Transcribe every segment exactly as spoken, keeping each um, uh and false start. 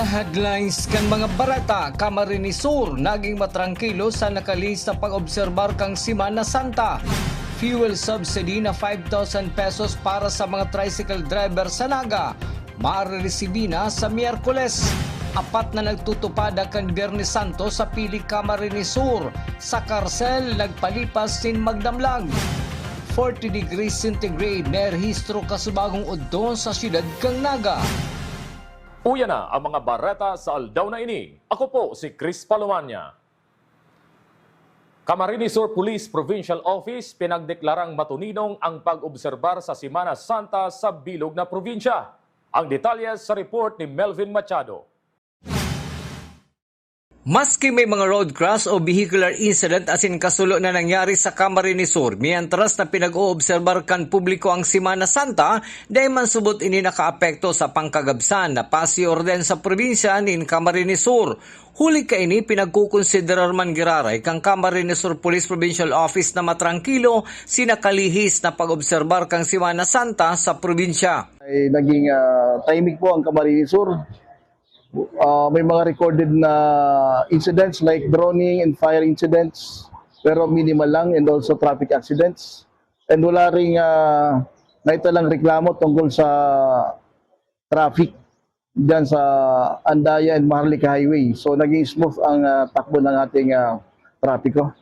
Headlines kan mga bareta. Camarines Sur naging matrangkilo sa nakalihis na pag-obserbar kan Semana Santa. Fuel subsidy na five thousand pesos para sa mga tricycle driver sa Naga, mariresibi na sa Miyerkules. Apat na nagtutupad kan Biyernes Santo sa Pili, Camarines Sur. Sa karsel, nagpalipas nin magdamlag. Forty degrees centigrade na rehistro kasubagong udto sa siyudad kan Naga. Uya na ang mga bareta sa aldaw na ini. Ako po si Chris Palomania. Camarines Sur Police Provincial Office pinagdeklarang matuninong ang pag-obserbar sa Semana Santa sa bilog na probinsya. Ang detalye sa report ni Melvin Machado. Maski may mga road crash o vehicular incident asin kasulo na nangyari sa Camarines Sur, mientras na pinag-oobserbar kan publiko ang Semana Santa, dai man subot ini nakaapekto sa pangkagabsan na pasiorden sa probinsya nin Camarines Sur. Huli kaini, pinagkukonsiderar man giraray kan Camarines Sur Police Provincial Office na matrangkilo si nakalihis na pag-obserbar kan Semana Santa sa probinsya. Ay naging, ah, tahimik po ang Camarines Sur. Ah, may mga recorded na incidents like drowning and fire incidents, pero minimal lang, and also traffic accidents. And wala ring, ah, naitalang reklamo tungkol sa traffic diyan sa Andaya and Maharlika Highway. So, naging smooth ang, ah, takbo ng ating, ah, trapiko.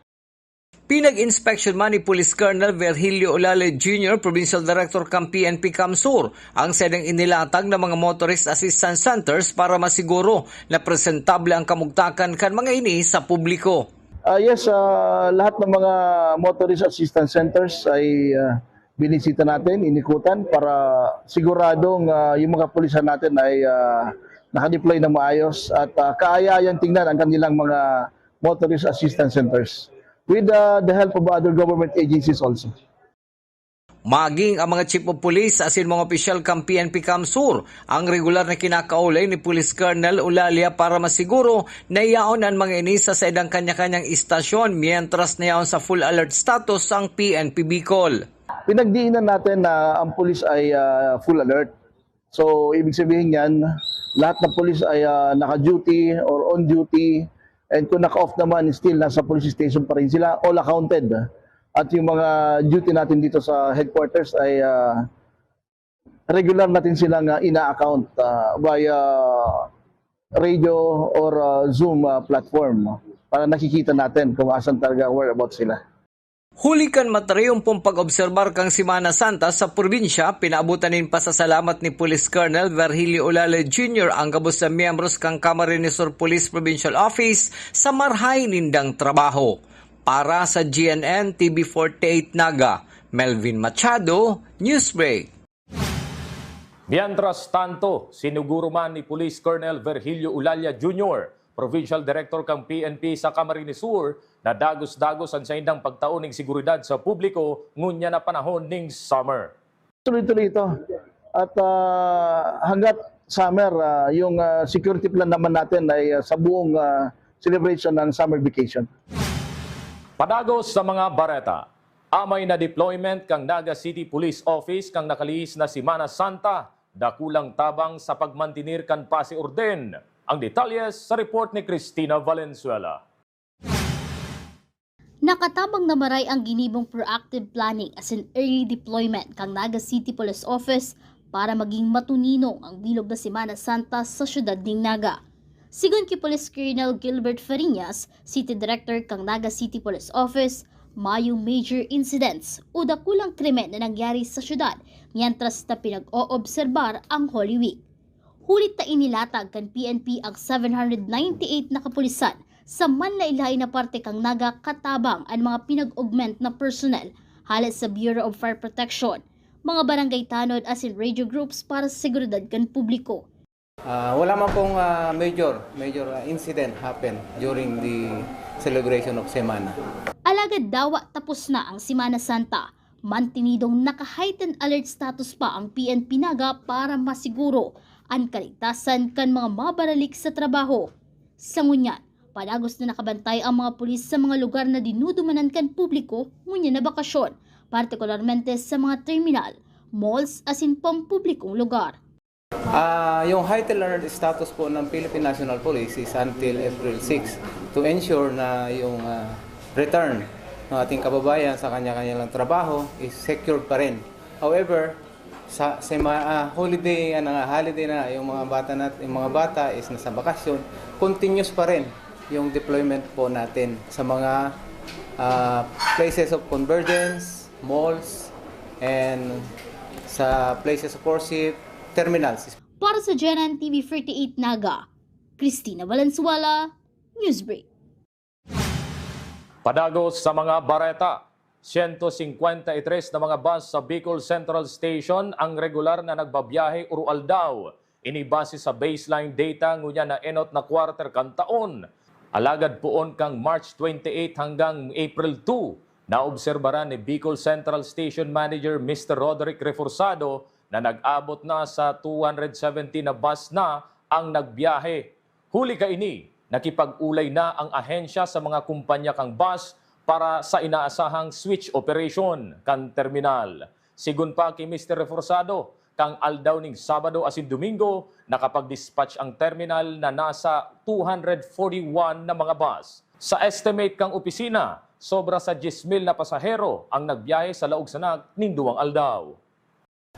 Pinag-inspeksyon man ni Police Colonel Virgilio Olale Junior, Provincial Director kan P N P CamSur, ang saindang inilatag na mga motorist assistance centers para masiguro na presentable ang kamugtakan kan mga ini sa publiko. Ah, yes, ah, lahat ng mga motorist assistance centers ay, ah, binisita natin, inikutan para siguradong, ah, yung mga kapulisan natin ay, ah, nakadeploy ng maayos at, ah, kaaya-ayang tingnan ang kanilang mga motorist assistance centers with, ah, the help of other government agencies also. Maging ang mga chief of police asin mga opisyal kan P N P CamSur ang regular na kinakaulay ni Police Colonel Olalia para masiguro na yaon an mga ini sa saindang kanya-kanyang istasyon, mientras na yaon sa full alert status ang P N P Bicol. Pinagdiinan natin na ang pulis ay, ah, full alert. So, ibig sabihin niyan, lahat ng pulis ay, ah, naka-duty or on duty. And kung naka-off naman, still nasa police station pa rin sila, all accounted. At yung mga duty natin dito sa headquarters ay, ah, regular natin silang, ah, ina-account, ah, via radio or, ah, Zoom, ah, platform, no? Para nakikita natin kung asan talaga whereabouts sila. Huli kan matrayumpong pag-obserbar kan Semana Santa sa probinsya, pinaabotan nin pasasalamat ni Police Colonel Virgilio Olale Junior ang gabos na miyembros kan Camarines Sur Police Provincial Office sa marhay nindang trabaho. Para sa G N N T V forty-eight Naga, Melvin Machado, Newsbreak. Mientras tanto, sinuguro man ni Police Colonel Virgilio Olalla Junior, Provincial Director kan P N P sa Camarines Sur, na dagos-dagos an saindang pagtao ning seguridad sa publiko ngunyan na panahon ning summer. Tuloy-tuloy ito. At, ah, hanggat summer, ah, yung, ah, security plan naman natin ay, ah, sa buong, ah, celebration ng summer vacation. Padagos sa mga bareta. Amay na deployment kan Naga City Police Office kan nakalihis na Semana Santa, dakulang tabang sa pagmantener kan pasiorden. Ang detalye sa report ni Christina Valenzuela. Nakatabang na maray ang ginibong proactive planning asin early deployment kan Naga City Police Office para maging matuninong ang bilog na Semana Santa sa siyudad nin Naga. Sigon ki Police Colonel Gilbert Fariñas, City Director kan Naga City Police Office, mayong major incidents o dakulang krimen na nangyari sa siyudad mientras na pinag-oobserbar ang Holy Week. Huli ta inilatag kan P N P ang seven hundred ninety-eight na kapulisan sa manlaen-laen na parte kan Naga katabang an mga pinag-augment na personnel hale sa Bureau of Fire Protection, mga barangay tanod asin radio groups para sa seguridad kan publiko. Ah, wala man pong, ah, major, major, ah, incident happen during the celebration of Semana. Alagad dawa tapos na ang Semana Santa, mantinidong naka-heightened alert status pa ang P N P Naga para masiguro an kaligtasan kan mga mabaralik sa trabaho. Sa ngunyan, padagos na nakabantay ang mga pulis sa mga lugar na dinudumanan kan publiko ngunyan na bakasyon, partikularmente sa mga terminal, malls asin pampublikong lugar. Ah, yung heightened alert status po ng Philippine National Police is until April six to ensure na yung, ah, return ng ating kababayan sa kanya-kanyang trabaho is secured pa rin. However, sa sema-, ah, holiday, ano nga, holiday na, yung mga bata nat-, yung mga bata is nasa bakasyon, continuous pa rin yung deployment po natin sa mga, ah, places of convergence, malls, and sa places of worship, terminals. Para sa G N N T V forty-eight Naga, Christina Valenzuela, Newsbreak. Padagos sa mga bareta, siyento singkwenta y tres na mga bus sa Bicol Central Station ang regular na nagbabiyahe oro-aldaw. Ini base sa baseline data ngunyan na enot na quarter kan taon. Alagad poon kan March twenty-eight hanggang April two, naobserbaran ni Bicol Central Station Manager Mister Roderick Reforzado na nag-abot na sa two hundred seventeen na bus na ang nagbiyahe. Huli kaini, nakipag-ulay na ang ahensya sa mga kumpanya kan bus para sa inaasahang switch operation kan terminal. Sigon pa ki Mister Reforzado, kan aldaw nin Sabado asin Domingo, nakapag-dispatch ang terminal na nasa two hundred forty-one na mga bus. Sa estimate kan opisina, sobra sa dyes mil na pasahero ang nagbiyahe sa laog sana nin duwang aldaw.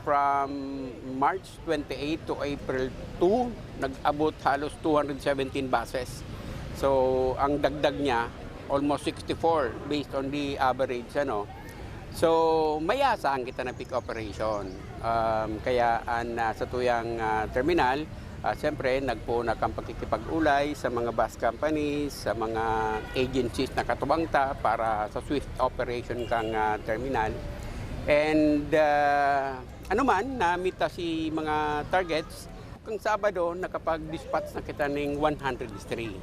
From March twenty-eight to April two, nag-abot halos two hundred seventeen buses. So, ang dagdag niya, almost sixty-four based on the average, ano. So, may asahan kita na peak operation. Um, kaya ang, ah, satuyang, ah, terminal, ah, siyempre, nagpoon na kan pakikipag-ulay sa mga bus companies, sa mga agencies na katuwang ta para sa swift operation kan, ah, terminal. And, ah, ano man, na-meet ta si mga targets, kan Sabado, nakapag-dispatch na kita ning one hundred three.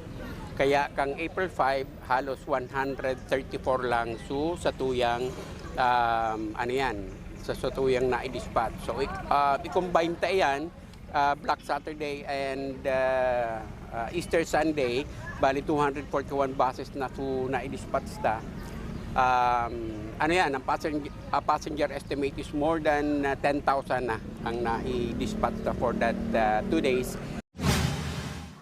Kaya kan April five, halos one hundred thirty-four lang. So, satuyang, um, ano yan, sa satuyang na-dispatch. So, ik-, ah, i-combine ta yan, ah, Black Saturday and, ah, ah, Easter Sunday, bali two hundred forty-one buses na so na-dispatch ta. Um, ano yan, ang passenger, ah, passenger estimate is more than, ah, ten thousand na ang na-dispatch ta for that, ah, two days.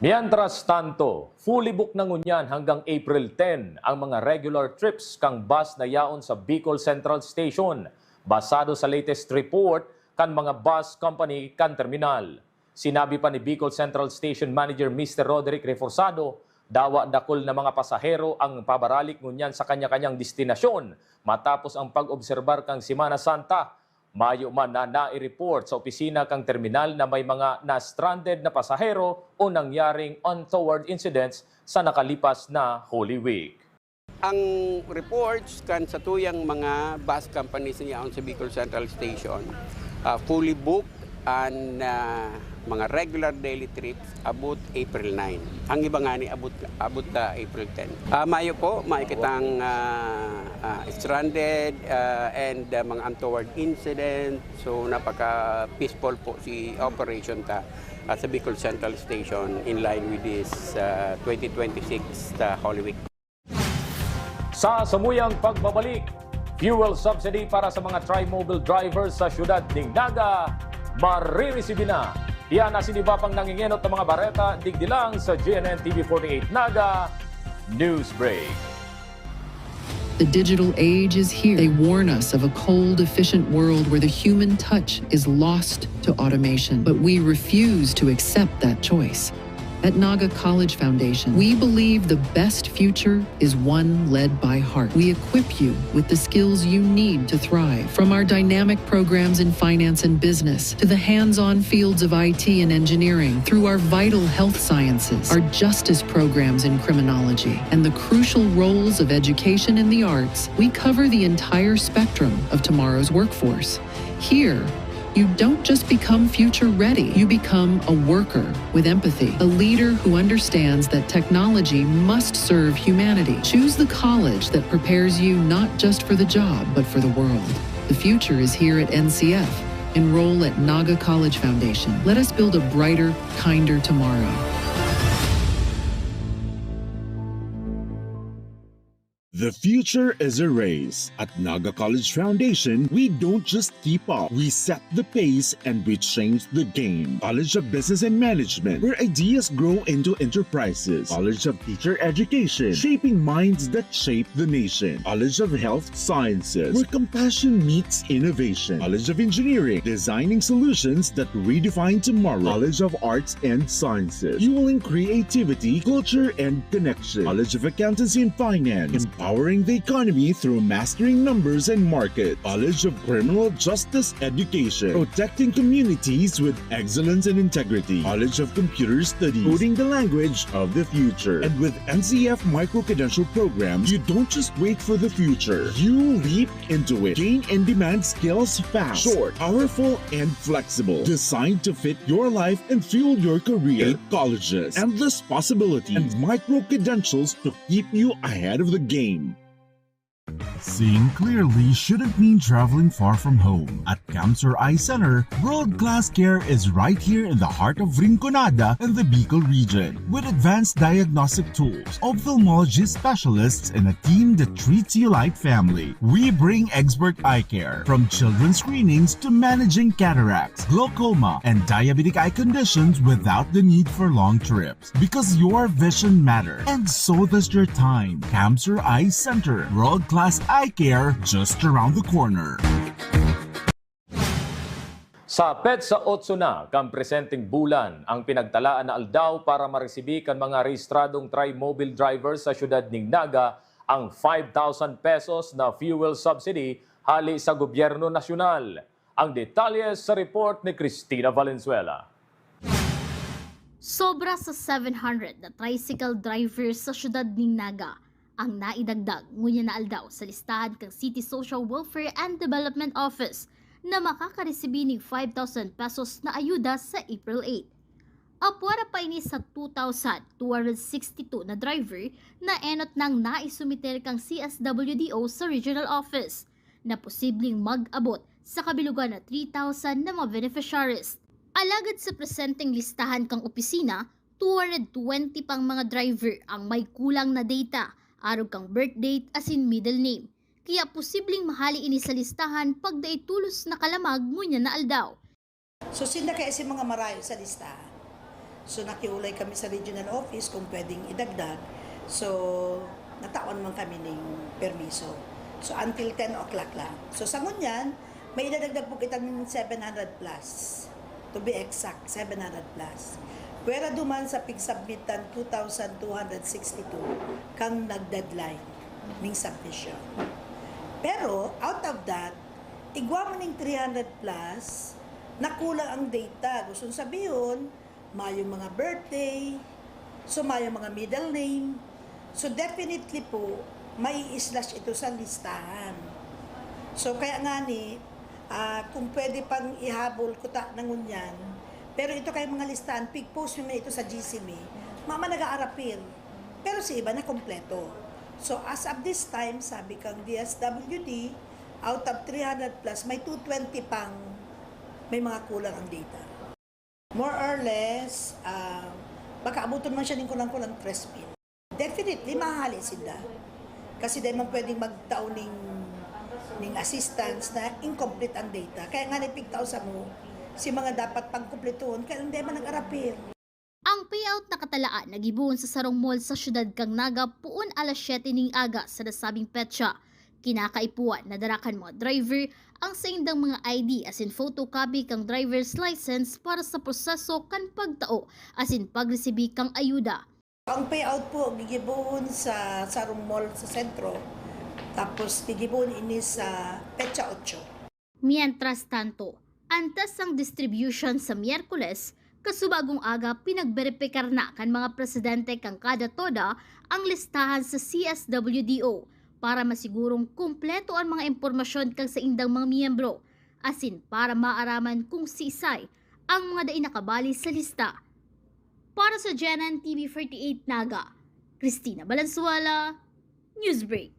Mientras tanto, fully booked na ngunyan hanggang April ten ang mga regular trips kan bus na yaon sa Bicol Central Station, basado sa latest report kan mga bus company kan terminal. Sinabi pa ni Bicol Central Station Manager Mister Roderick Reforzado, dawa dakul na mga pasahero ang pabaralik ngunyan sa kanya-kanyang destinasyon matapos ang pag-obserbar kan Semana Santa. Mayo man na nai-report sa opisina kan terminal na may mga na-stranded na pasahero o nangyaring untoward incidents sa nakalipas na Holy Week. Ang reports kan satuyang mga bus companies na yaon sa Bicol Central Station, ah, fully booked and, ah, mga regular daily trips abot April nine. Ang iba ngani abot, abot ta April ten. Ah, mayo po, mayo kitang, ah, ah, stranded, ah, and, ah, mga untoward incident. So, napaka-peaceful po si operation ta, ah, sa Bicol Central Station in line with this, ah, twenty twenty-six, ah, Holy Week. Sa samuyang pagbabalik, fuel subsidy para sa mga Trimobile drivers sa siyudad ning Naga, mariresibi na. Iyan asin iba pang nangingenot na mga bareta, digdi lang sa G N N T V forty-eight Naga News Break. The digital age is here. They warn us of a cold, efficient world where the human touch is lost to automation. But we refuse to accept that choice. At Naga College Foundation, we believe the best future is one led by heart. We equip you with the skills you need to thrive, from our dynamic programs in finance and business to the hands on fields of I T and engineering, through our vital health sciences, our justice programs in criminology, and the crucial roles of education in the arts. We cover the entire spectrum of tomorrow's workforce. Here, you don't just become future ready, you become a worker with empathy, a leader who understands that technology must serve humanity. Choose the college that prepares you not just for the job, but for the world. The future is here at N C F. Enroll at Naga College Foundation. Let us build a brighter, kinder tomorrow. The future is a race. At Naga College Foundation, we don't just keep up, we set the pace and we change the game. College of Business and Management, where ideas grow into enterprises. College of Teacher Education, shaping minds that shape the nation. College of Health Sciences, where compassion meets innovation. College of Engineering, designing solutions that redefine tomorrow. College of Arts and Sciences, fueling creativity, culture, and connection. College of Accountancy and Finance, empowering the economy through mastering numbers and market. College of Criminal Justice Education, protecting communities with excellence and integrity. College of Computer Studies, coding the language of the future. And with N C F micro-credential programs, you don't just wait for the future. You leap into it. Gain in-demand skills fast, short, powerful, and flexible. Designed to fit your life and fuel your career. Eight colleges, endless possibilities, and micro-credentials to keep you ahead of the game. Seeing clearly shouldn't mean traveling far from home. At Camsur Eye Center, world-class care is right here in the heart of Rinconada and the Bicol region. With advanced diagnostic tools, ophthalmology specialists, and a team that treats you like family, we bring expert eye care. From children's screenings to managing cataracts, glaucoma, and diabetic eye conditions without the need for long trips. Because your vision matters, and so does your time. Camsur Eye Center, world-class eye care just around the corner. Sa petsa otso na kan presenteng bulan, ang pinagtalaan na aldaw para maresibi kan mga rehistradong trimobile driver sa siyudad nin Naga ang five thousand pesos na fuel subsidy hale sa gobyerno nasyonal. Ang detalye sa report ni Christina Valenzuela. Sobra sa seven hundred na tricycle drivers sa siyudad nin Naga ang naidagdag ngunyan na aldaw sa listahan kan City Social Welfare and Development Office na makakaresibi nin five thousand pesos na ayuda sa April eight. Apwera pa ini sa two thousand two hundred sixty-two na driver na enot nang naisumiter kan C S W D O sa regional office na posibleng mag-abot sa kabilugan na three thousand na mga beneficiaries. Alagad sa presenteng listahan kan opisina, two hundred twenty pang mga driver ang may kulang na data, arog kan birth date asin middle name. Kaya posibleng mahale ini sa listahan pag dai tolos na kalamag ngunyan na aldaw. So sinda kaya si mga marayo sa listahan. So nakiulay kami sa regional office kung pwedeng idagdag. So natawan man kami ning permiso. So until ten o'clock lang. So sa ngunyan, may idadagdag po kita ng seven hundred plus. To be exact, seven hundred plus. Pwera duman sa pig-submitan two thousand two hundred sixty-two kang nag-deadline ning submission. Pero out of that, igwa mo ning three hundred plus, nakulang ang data. Gusto sabihon, mayong mga birthday, so mayong mga middle name. So definitely po, may slash ito sa listahan. So kaya nga ni, uh, kung pwede pang ihabol kuta na ngunyan, pero ito kay mga listahan, pig-post nyo na ito sa G C M E, mama nag-aarapil. Pero si iba na kompleto. So as of this time, sabi kang D S W D, out of three hundred plus, may two twenty pang may mga kulang ang data. More or less, uh, baka abuton man siya ning kulang-kulang tres mil. Definitely, mahali sila. Kasi dahil man pwedeng magtao ning, ning assistance na incomplete ang data. Kaya nga nipigtao sa mo, si mga dapat pagkumplituhon, kaya lang dahil man nag-arapir. Ang payout na katalaan na gibohon sa sarong mall sa siyudad kan Naga poon alas siyete ning aga sa nasabing petsa. Kinakaipuhan na dara kan mga driver ang saindang mga I D asin photocopy kan driver's license para sa proseso kan pagtao asin pagresibi kan ayuda. Ang payout po gigibohon sa sarong mall sa sentro, tapos gigibohon ini sa petsa otso. Mientras tanto, antes ang distribution sa Miyerkules, kasubagong aga pinagberipikar na kan mga presidente kan kada TODA ang listahan sa C S W D O para masigurong kumpleto an mga impormasyon kan saindang mga miyembro, asin para maaraman kung siisay ang mga dai nakabali sa lista. Para sa G N N T V forty-eight Naga, Christina Balansuela, Newsbreak.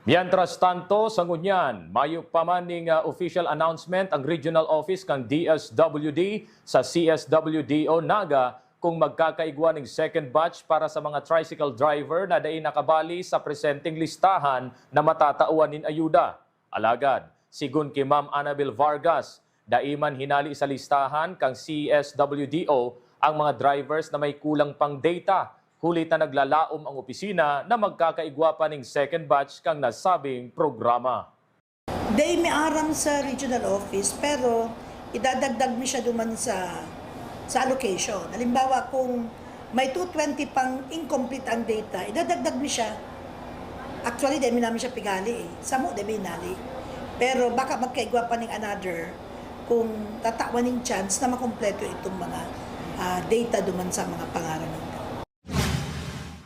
Mientras tanto, sa ngunyan, mayo pa man ning uh, official announcement ang regional office kan D S W D sa C S W D O Naga kung magkakaigwa ning second batch para sa mga tricycle driver na dai nakabali sa presenteng listahan na matatawan nin ayuda. Alagad, sigon ki Ma'am Annabel Vargas, dai man hinali sa listahan kan C S W D O ang mga drivers na may kulang pang data, huli ta naglalaom ang opisina na magkakaigwa pa ning second batch kan nasabing programa. Dai mi aram sa regional office, pero idadagdag mi siya duman sa sa allocation. Halimbawa, kung may two twenty pang incomplete ang data, idadagdag mi siya. Actually, dai mi namin siya pighali eh. Samo, dai mi hinali. Pero baka magkaigwa pa ning another kung tatawan ning chance na makompleto itong mga ah, data duman sa mga pangaran ninyo.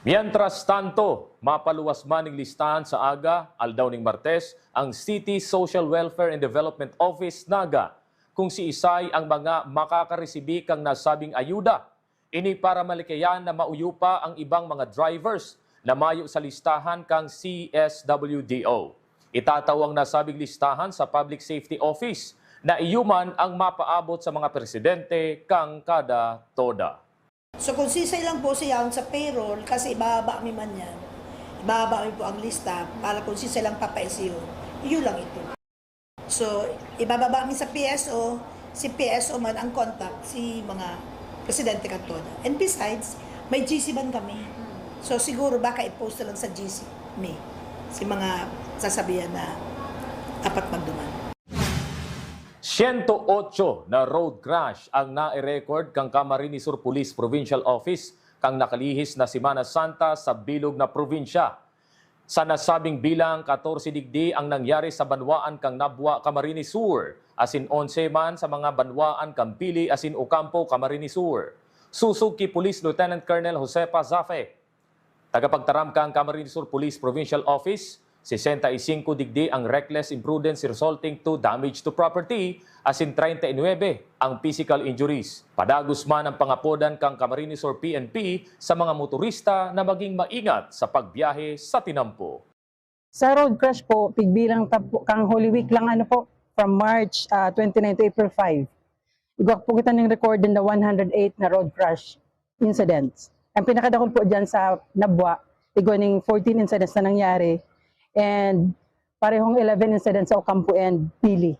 Mientras tanto, mapaluwas man ning listahan sa aga, aldaw ning Martes, ang City Social Welfare and Development Office, Naga, kung siisay ang mga makakaresibi kan nasabing ayuda. Ini para malikayan na mauyo pa ang ibang mga drivers na mayo sa listahan kan C S W D O. Itataw ang nasabing listahan sa Public Safety Office na iyo man ang mapaabot sa mga presidente kan kada TODA. So kung sisay lang po siya sa payroll, kasi ibababa mi man yan. Ibababa mi po ang lista para kung sisay lang papa-S U, iyo lang ito. So, ibababa mi sa P S O, si P S O man ang contact, si mga presidente kan TODA. And besides, may G C man kami. So, siguro baka i-post na lang sa G C mi si mga sasabihan na dapat magduman. Siyento otso na road crash ang nai-record kan Camarines Sur Police Provincial Office kan nakalihis na Semana Santa sa bilog na probinsya. Sa nasabing bilang, katorse digdi ang nangyari sa banwaan kan Nabua, Camarines Sur, asin onse man sa mga banwaan kan Pili asin Ocampo, Camarines Sur. Sosog ki Police Lieutenant Colonel Josefa Zafe, tagapagtaram kan Camarines Sur Police Provincial Office, sesenta y cinco digdi ang reckless imprudence resulting to damage to property, asin treinta y nuebe ang physical injuries. Padagos man ang pangapodan kan Camarines Sur P N P sa mga motorista na maging maingat sa pagbiyahe sa tinampo. Sa road crash po, pigbilang ta po, kang Holy Week lang, ano po, from March ah, twenty-nine to April five. Igwa po kita ning record in the one hundred eight na road crash incidents. Ang pinakadakul po dyan sa Nabua, igwa ning fourteen incidents na nangyari, and parehong eleven incidents sa Ocampo and Pili.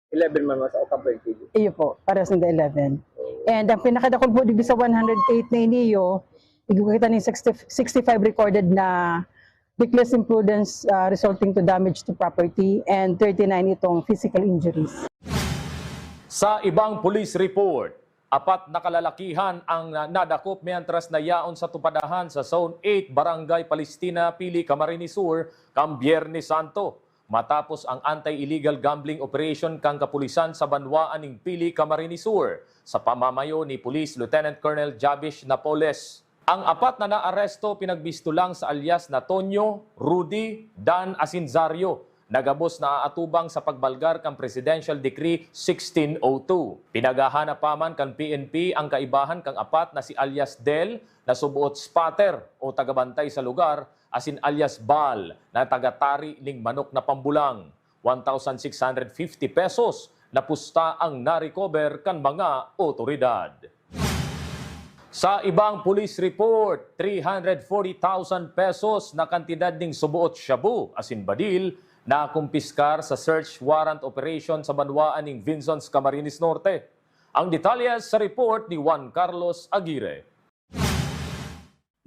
Eleven man sa Ocampo and Pili. Iyo po, parehas ng eleven. And ang pinakadakul po dito sa one hundred eight na iniyo, igwa kita ning sixty, sixty-five recorded na reckless imprudence ah, resulting to damage to property and thirty-nine itong physical injuries. Sa ibang police report, apat na kalalakihan ang na- nadakop mientras nayaon sa tupadahan sa Zone eight, Barangay Palestina, Pili, Camarines Sur, kan Biyernes Santo, matapos ang anti-illegal gambling operation kan kapulisan sa banwaan ning Pili, Camarines Sur, sa pamamayo ni Police Lieutenant Colonel Javish Napoles. Ang apat na naaresto pinagbisto lang sa alias na Tonyo, Rudy, Dan asin Zario, na gabos naaatubang sa pagbalgar kan Presidential Decree sixteen oh two. Pinaghahanap pa man kan P N P ang kaibahan kan apat na si alias Del, na suboot spotter o tagabantay sa lugar, asin alias Bal, na tagatari ning manok na pambulang, one thousand six hundred fifty pesos na pusta ang na-recover kan mga otoridad. Sa ibang police report, three hundred forty thousand pesos na kantidad ning suboot shabu asin badil nakumpiskar sa search warrant operation sa banwaan ning Vinzons, Camarines Norte. Ang detalye sa report ni Juan Carlos Aguirre.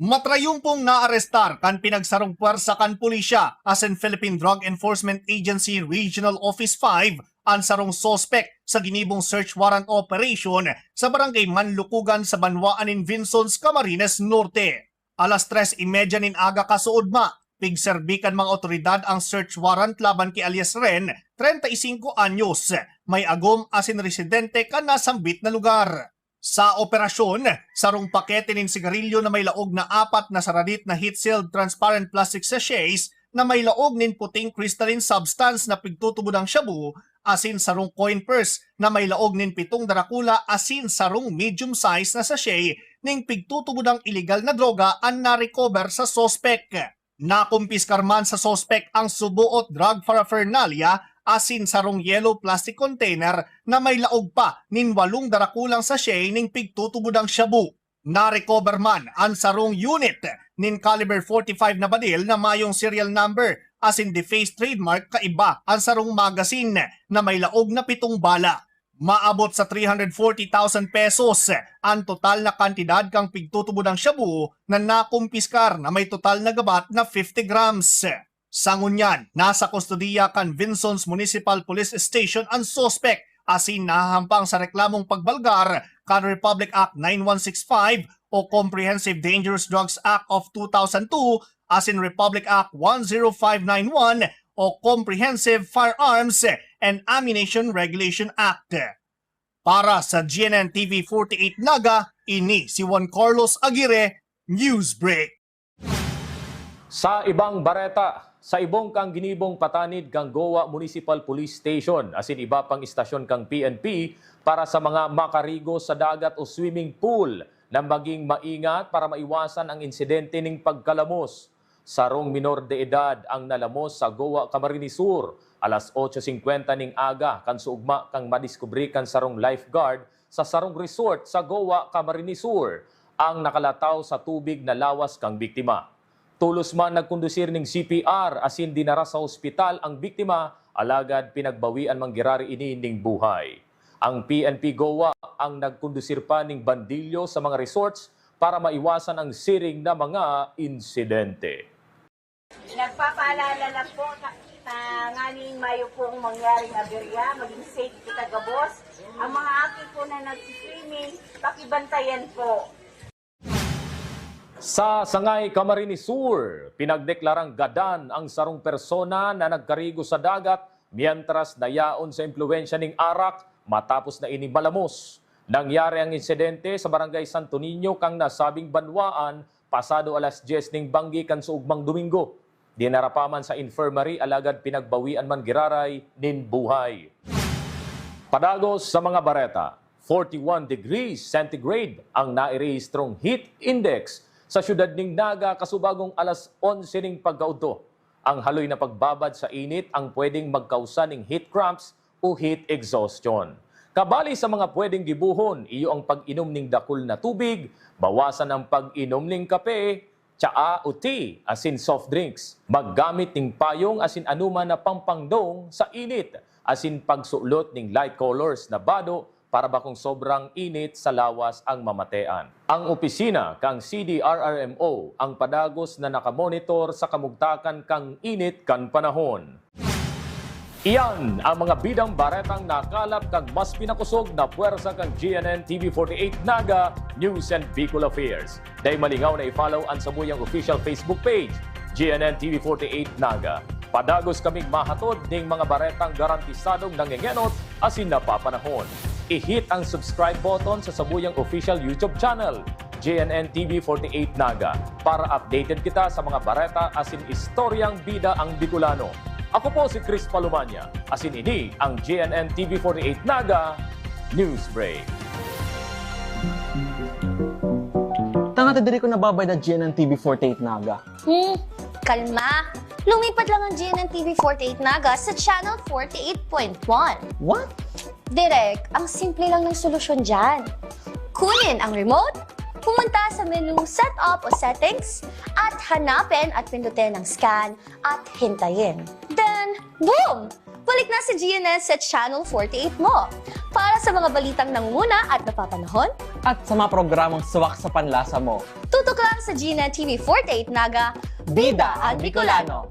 Matrayumpong naarestar kan pinagsarong pwersa kan pulisya asin Philippine Drug Enforcement Agency Regional Office five an sarong suspek sa ginibong search warrant operation sa Barangay Manlukugan sa banwaan nin Vinzons, Camarines Norte. Alas tres y media nin aga kasuodma, pigserbi kan mga otoridad ang search warrant laban ki alias Ren, treinta y cinco anyos, may agom asin residente kan nasambit na lugar. Sa operasyon, sarong pakete nin sigarilyo na may laog na apat na saradit na heat-sealed transparent plastic sachets na may laog nin puting crystalline substance na pigtutubod ang shabu asin sarong coin purse na may laog nin pitong darakula asin sarong medium size na sachet nin pigtutubod ang iligal na droga an na-recover sa suspek. Nakumpiskar man sa suspek ang suboot drug paraphernalia asin sarong yellow plastic container na may laog pa nin walong darakulang sachet nin pigtutubodang shabu. Na-recover man an sarong unit nin caliber forty-five na baril na mayong serial number asin defaced trademark kaiba an sarong magazine na may laog na pitong bala. Maabot sa three hundred forty thousand pesos an total na kantidad kan pigtutubodang shabu na nakumpiskar na may total na gabat na fifty grams. Sa ngunyan, nasa kustodiya kan Vinzons Municipal Police Station an suspek asin nahahampang sa reklamong pagbalgar kan Republic Act nine one six five o Comprehensive Dangerous Drugs Act of two thousand two asin Republic Act one zero five nine one o Comprehensive Firearms and Ammunition Regulation Act. Para sa G N N T V forty-eight Naga, ini si Juan Carlos Aguirre, Newsbreak. Sa ibang bareta, sa ibong kan ginibong patanid kan Goa Municipal Police Station asin iba pang istasyon kan P N P para sa mga makarigo sa dagat o swimming pool na maging maingat para maiwasan ang insidente ning pagkalamos. Sarong minor de edad ang nalamos sa Goa, Camarines Sur, alas otso singkwenta ning aga, kan suugma kan madiskubre kan sarong lifeguard sa sarong resort sa Goa, Camarines Sur, ang nakalataw sa tubig na lawas kan biktima. Tolos man nagkondusir ning C P R asin dinara sa ospital ang biktima, alagad pinagbawian man giraray ini ning buhay. Ang P N P Goa ang nagkondusir pa ning bandilyo sa mga resorts para maiwasan ang siring na mga insidente. Nagpapaalala lang po sa, sa nganing mayo pong mangyaring aberya, maging safe kita gabos. Ang mga aki po na nagsiswimming, pakibantayan po. Sa Sangay, Camarines Sur, pinagdeklarang gadan ang sarong persona na nagkarigo sa dagat mientras nayaon sa impluwensya ning arak matapos na ini malamos. Nangyari ang insidente sa Barangay Santo Niño kan nasabing banwaan pasado alas dyes ning banggi kan suugmang Domingo. Dinara pa man sa infirmary alagad pinagbawian man giraray nin buhay. Padagos sa mga bareta, forty-one degrees centigrade ang nairehistrong heat index sa siyudad nin Naga kasubagong alas onse nin pagkaudto. Ang haloy na pagbabad sa init ang pwedeng magkausa nin heat cramps o heat exhaustion. Kabali sa mga pwedeng gibohon, iyo ang pag-inom nin dakul na tubig, bawasan ang pag-inom nin kape, tsaa o tea, asin soft drinks. Maggamit nin payong asin anoman na pampangdong sa init, asin pagsulot nin light colors na bado para bakong sobrang init sa lawas ang mamatean. Ang opisina kan C D R R M O ang padagos na nakamonitor sa kamugtakan kan init kan panahon. Iyan ang mga bidang baretang nakalap kan mas pinakosog na pwersa kan G N N T V forty-eight Naga News and Bicol Affairs. Dai malingaw na i-follow an samuyang official Facebook page, G N N T V forty-eight Naga. Padagos kaming mahatod ning mga baretang garantisadong nangengenot asin napapanahon. I-hit ang subscribe button sa samuyang official YouTube channel, G N N T V forty-eight Naga, para updated kita sa mga bareta asin istoryang bida ang Bicolano. Ako po si Chris Palomania, asin ini ang G N N T V forty-eight Naga News Break. Tanga ta diri ko nababayad na G N N T V forty-eight Naga. Hmm, kalma. Lumipat lang ang G N N T V forty-eight Naga sa Channel forty-eight point one. What? Direk, ang simple lang ng solusyon dyan. Kunin ang remote, pumunta sa menu Setup o Settings, at hanapin at pindutin ang Scan at hintayin. Then, boom! Balik na sa G N S sa Channel forty-eight mo. Para sa mga balitang nangunguna at napapanahon, at sa mga programang swak sa panlasa mo, tutok lang sa G N N T V forty-eight Naga, Bida ang Bicolano.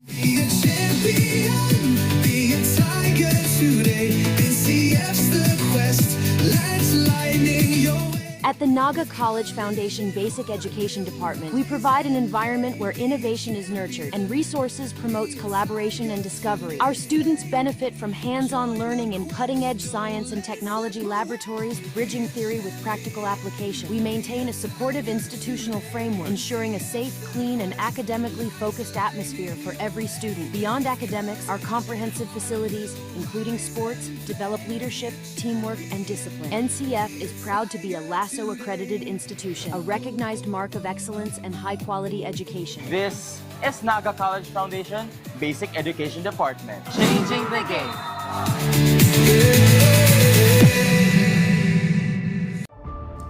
Be a champion, be a tiger today. N C F's the quest, let's lightning your way. At the Naga College Foundation Basic Education Department, we provide an environment where innovation is nurtured and resources promotes collaboration and discovery. Our students benefit from hands-on learning in cutting-edge science and technology laboratories, bridging theory with practical application. We maintain a supportive institutional framework, ensuring a safe, clean, and academically focused atmosphere for every student. Beyond academics, our comprehensive facilities, including sports, develop leadership, teamwork, and discipline. N C F is proud to be a last So accredited institution, a recognized mark of excellence and high-quality education. This is Naga College Foundation Basic Education Department. Changing the game.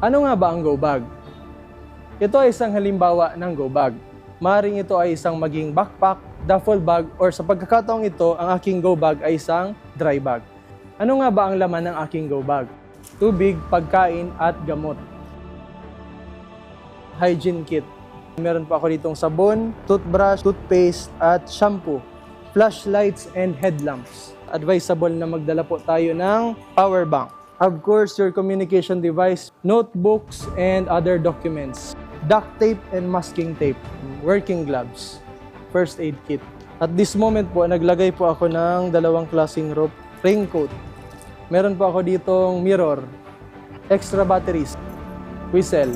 Ano nga ba ang go bag? Ito ay isang halimbawa ng go bag. Maring ito ay isang maging backpack, duffel bag, or sa pagkakataong ito, ang aking go bag ay isang dry bag. Ano nga ba ang laman ng aking go bag? Tubig, pagkain, at gamot. Hygiene kit. Meron po ako ditong sabon, toothbrush, toothpaste, at shampoo. Flashlights and headlamps. Advisable na magdala po tayo ng power bank. Of course, your communication device, notebooks, and other documents. Duct tape and masking tape, working gloves, first aid kit. At this moment po, naglagay po ako ng dalawang klaseng rope, raincoat. Meron po ako ditong mirror, extra batteries, whistle.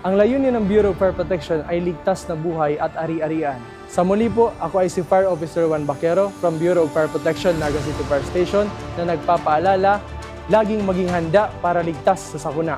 Ang layunin ng Bureau of Fire Protection ay ligtas na buhay at ari-arian. Sa muli po, ako ay si Fire Officer Juan Baquero from Bureau of Fire Protection, Naga City Fire Station, na nagpapaalala, laging maging handa para ligtas sa sakuna.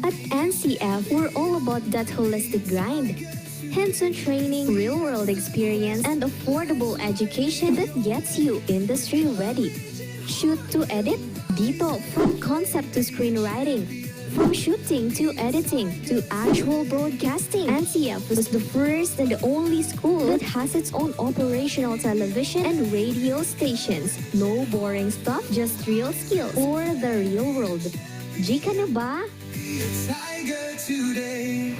At N C F, we're all about that holistic grind. Hands-on training, real-world experience, and affordable education that gets you industry ready. Shoot to edit? Dito, from concept to screenwriting. From shooting to editing to actual broadcasting, N C F was the first and the only school that has its own operational television and radio stations. No boring stuff, just real skills for the real world. G ka na ba? Tiger today.